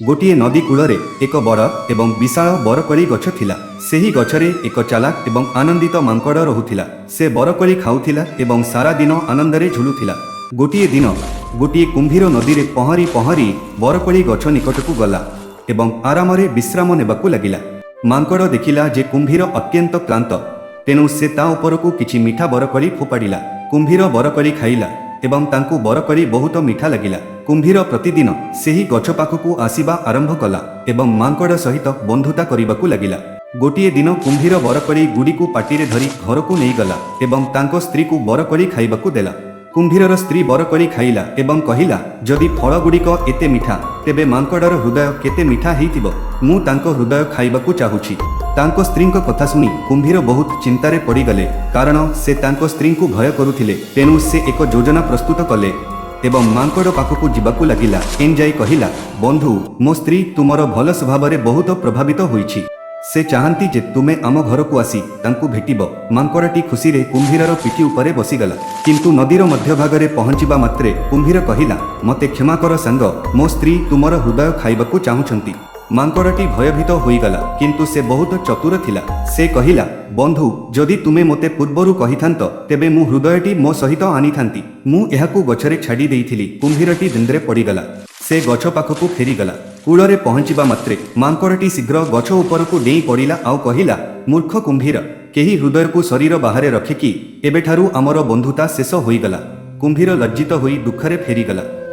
ଗୋଟିଏ ନଦୀ କୂଳରେ ଏକ ବଡ଼ ଏବଂ ବିଶାଳ ବରକୋଳି ଗଛ ଥିଲା। ସେହି ଗଛରେ ଏକ ଚାଲାକ ଏବଂ ଆନନ୍ଦିତ ମାଙ୍କଡ଼ ରହୁଥିଲା। ସେ ବରକୋଳି ଖାଉଥିଲା ଏବଂ ସାରା ଦିନ ଆନନ୍ଦରେ ଝୁଲୁଥିଲା। ଗୋଟିଏ ଦିନ ଗୋଟିଏ କୁମ୍ଭୀର ନଦୀରେ ପହଁରି ପହଁରି ବରକୋଳି ଗଛ ନିକଟକୁ ଗଲା ଏବଂ ଆରାମରେ ବିଶ୍ରାମ ନେବାକୁ ଲାଗିଲା। ମାଙ୍କଡ଼ ଦେଖିଲା ଯେ କୁମ୍ଭୀର ଅତ୍ୟନ୍ତ କ୍ଳାନ୍ତ, ତେଣୁ ସେ ତା ଉପରକୁ କିଛି ମିଠା ବରକୋଳି ଫୋପାଡ଼ିଲା। କୁମ୍ଭୀର ବରକୋଳି ଖାଇଲା ଏବଂ ତାଙ୍କୁ ବରକୋଳି ବହୁତ ମିଠା ଲାଗିଲା। କୁମ୍ଭୀର ପ୍ରତିଦିନ ସେହି ଗଛ ପାଖକୁ ଆସିବା ଆରମ୍ଭ କଲା ଏବଂ ମାଙ୍କଡ଼ ସହିତ ବନ୍ଧୁତା କରିବାକୁ ଲାଗିଲା। ଗୋଟିଏ ଦିନ କୁମ୍ଭୀର ବରକୋଳି ଗୁଡ଼ିକୁ ପାଟିରେ ଧରି ଘରକୁ ନେଇଗଲା ଏବଂ ତାଙ୍କ ସ୍ତ୍ରୀକୁ ବରକୋଳି ଖାଇବାକୁ ଦେଲା। କୁମ୍ଭୀରର ସ୍ତ୍ରୀ ବରକୋଳି ଖାଇଲା ଏବଂ କହିଲା, "ଯଦି ଫଳଗୁଡ଼ିକ ଏତେ ମିଠା, ତେବେ ମାଙ୍କଡ଼ର ହୃଦୟ କେତେ ମିଠା ହେଇଥିବ। ମୁଁ ତାଙ୍କ ହୃଦୟ ଖାଇବାକୁ ଚାହୁଁଛି।" ତାଙ୍କ ସ୍ତ୍ରୀଙ୍କ କଥା ଶୁଣି କୁମ୍ଭୀର ବହୁତ ଚିନ୍ତାରେ ପଡ଼ିଗଲେ, କାରଣ ସେ ତାଙ୍କ ସ୍ତ୍ରୀଙ୍କୁ ଭୟ କରୁଥିଲେ। ତେଣୁ ସେ ଏକ ଯୋଜନା ପ୍ରସ୍ତୁତ କଲେ ଏବଂ ମାଙ୍କଡ଼ ପାଖକୁ ଯିବାକୁ ଲାଗିଲା। ଏନ୍ ଯାଇ କହିଲା, "ବନ୍ଧୁ, ମୋ ସ୍ତ୍ରୀ ତୁମର ଭଲ ସ୍ୱଭାବରେ ବହୁତ ପ୍ରଭାବିତ ହୋଇଛି। ସେ ଚାହାନ୍ତି ଯେ ତୁମେ ଆମ ଘରକୁ ଆସି ତାଙ୍କୁ ଭେଟିବ।" ମାଙ୍କଡ଼ଟି ଖୁସିରେ କୁମ୍ଭୀରର ପିଠି ଉପରେ ବସିଗଲା। କିନ୍ତୁ ନଦୀର ମଧ୍ୟଭାଗରେ ପହଞ୍ଚିବା ମାତ୍ରେ କୁମ୍ଭୀର କହିଲା, "ମୋତେ କ୍ଷମା କର ସାଙ୍ଗ, ମୋ ସ୍ତ୍ରୀ ତୁମର ହୃଦୟ ଖାଇବାକୁ ଚାହୁଁଛନ୍ତି।" ମାଙ୍କଡ଼ଟି ଭୟଭୀତ ହୋଇଗଲା, କିନ୍ତୁ ସେ ବହୁତ ଚତୁର ଥିଲା। ସେ କହିଲା, "ବନ୍ଧୁ, ଯଦି ତୁମେ ମୋତେ ପୂର୍ବରୁ କହିଥାନ୍ତ, ତେବେ ମୁଁ ହୃଦୟଟି ମୋ ସହିତ ଆଣିଥାନ୍ତି। ମୁଁ ଏହାକୁ ଗଛରେ ଛାଡ଼ି ଦେଇଥିଲି।" କୁମ୍ଭୀରଟି ଦ୍ୱନ୍ଦ୍ୱରେ ପଡ଼ିଗଲା। ସେ ଗଛ ପାଖକୁ ଫେରିଗଲା। କୂଳରେ ପହଞ୍ଚିବା ମାତ୍ରେ ମାଙ୍କଡ଼ଟି ଶୀଘ୍ର ଗଛ ଉପରକୁ ଡେଇଁ ପଡ଼ିଲା ଆଉ କହିଲା, "ମୂର୍ଖ କୁମ୍ଭୀର, କେହି ହୃଦୟକୁ ଶରୀର ବାହାରେ ରଖେ କି? ଏବେଠାରୁ ଆମର ବନ୍ଧୁତା ଶେଷ ହୋଇଗଲା।" କୁମ୍ଭୀର ଲଜ୍ଜିତ ହୋଇ ଦୁଃଖରେ ଫେରିଗଲା।